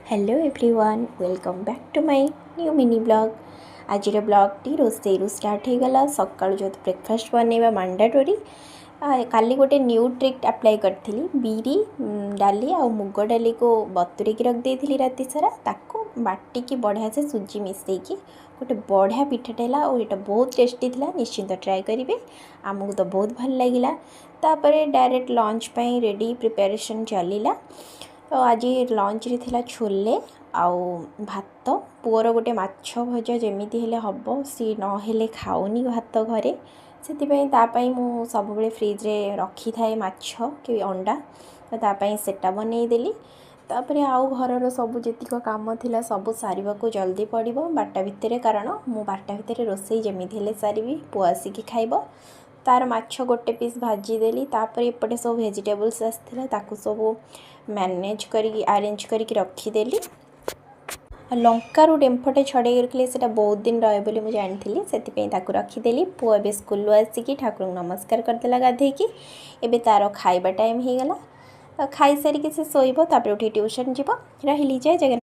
Hello everyone, welcome back to my new mini vlog. ଆଜିର ବ୍ଲଗ୍ଟି ରୋଷେଇରୁ start ହେଇଗଲା। ସକାଳୁ ଯେହେତୁ ବ୍ରେକଫାଷ୍ଟ ବନେଇବା ମାଣ୍ଡାଟୋରି। କାଲି ଗୋଟେ ନ୍ୟୁ ଟ୍ରିକ୍ ଆପ୍ଲାଏ କରିଥିଲି। ବିରି ଡାଲି ଆଉ ମୁଗ ଡାଲିକୁ ବତୁରେଇକି ରଖିଦେଇଥିଲି ରାତି ସାରା। ତାକୁ ବାଟିକି ବଢ଼ିଆ ସେ ସୁଜି ମିଶାଇକି ଗୋଟେ ବଢ଼ିଆ ପିଠାଟେ ହେଲା ଆଉ ଏଇଟା ବହୁତ ଟେଷ୍ଟି ଥିଲା। ନିଶ୍ଚିନ୍ତ ଟ୍ରାଏ କରିବେ, ଆମକୁ ତ ବହୁତ ଭଲ ଲାଗିଲା। ତାପରେ ଡାଇରେକ୍ଟ ଲଞ୍ଚ ପାଇଁ ରେଡ଼ି ପ୍ରିପାରେସନ୍ ଚାଲିଲା। ତ ଆଜି ଲଞ୍ଚରେ ଥିଲା ଛୋଲେ ଆଉ ଭାତ। ପୁଅର ଗୋଟେ ମାଛ ଭଜା ଯେମିତି ହେଲେ ହେବ, ସିଏ ନହେଲେ ଖାଉନି ଭାତ ଘରେ। ସେଥିପାଇଁ ତା ପାଇଁ ମୁଁ ସବୁବେଳେ ଫ୍ରିଜରେ ରଖିଥାଏ ମାଛ କି ଅଣ୍ଡା, ତ ତା ପାଇଁ ସେଟା ବନେଇଦେଲି। ତାପରେ ଆଉ ଘରର ସବୁ ଯେତିକ କାମ ଥିଲା, ସବୁ ସାରିବାକୁ ଜଲ୍ଦି ପଡ଼ିବ 12ଟା ଭିତରେ, କାରଣ ମୁଁ 12ଟା ଭିତରେ ରୋଷେଇ ଯେମିତି ହେଲେ ସାରିବି, ପୁଅ ଆସିକି ଖାଇବ। ତାର ମାଛ ଗୋଟେ ପିସ୍ ଭାଜିଦେଲି। ତାପରେ ଏପଟେ ସବୁ ଭେଜିଟେବଲ୍ସ ଆସିଥିଲା, ତାକୁ ସବୁ ମ୍ୟାନେଜ୍ କରିକି, ଆରେଞ୍ଜ କରିକି ରଖିଦେଲି। ଆଉ ଲଙ୍କାରୁ ଡେମ୍ଫଟେ ଛଡ଼େଇକି ରଖିଲେ ସେଇଟା ବହୁତ ଦିନ ରହେ ବୋଲି ମୁଁ ଜାଣିଥିଲି, ସେଥିପାଇଁ ତାକୁ ରଖିଦେଲି। ପୁଅ ଏବେ ସ୍କୁଲରୁ ଆସିକି ଠାକୁରଙ୍କୁ ନମସ୍କାର କରିଦେଲା ଗାଧେଇକି। ଏବେ ତା'ର ଖାଇବା ଟାଇମ୍ ହେଇଗଲା। ତ ଖାଇସାରିକି ସେ ଶୋଇବ, ତାପରେ ଉଠି ଟ୍ୟୁସନ୍ ଯିବ। ରହିଲି, ଜୟ ଜଗନ୍ନାଥ।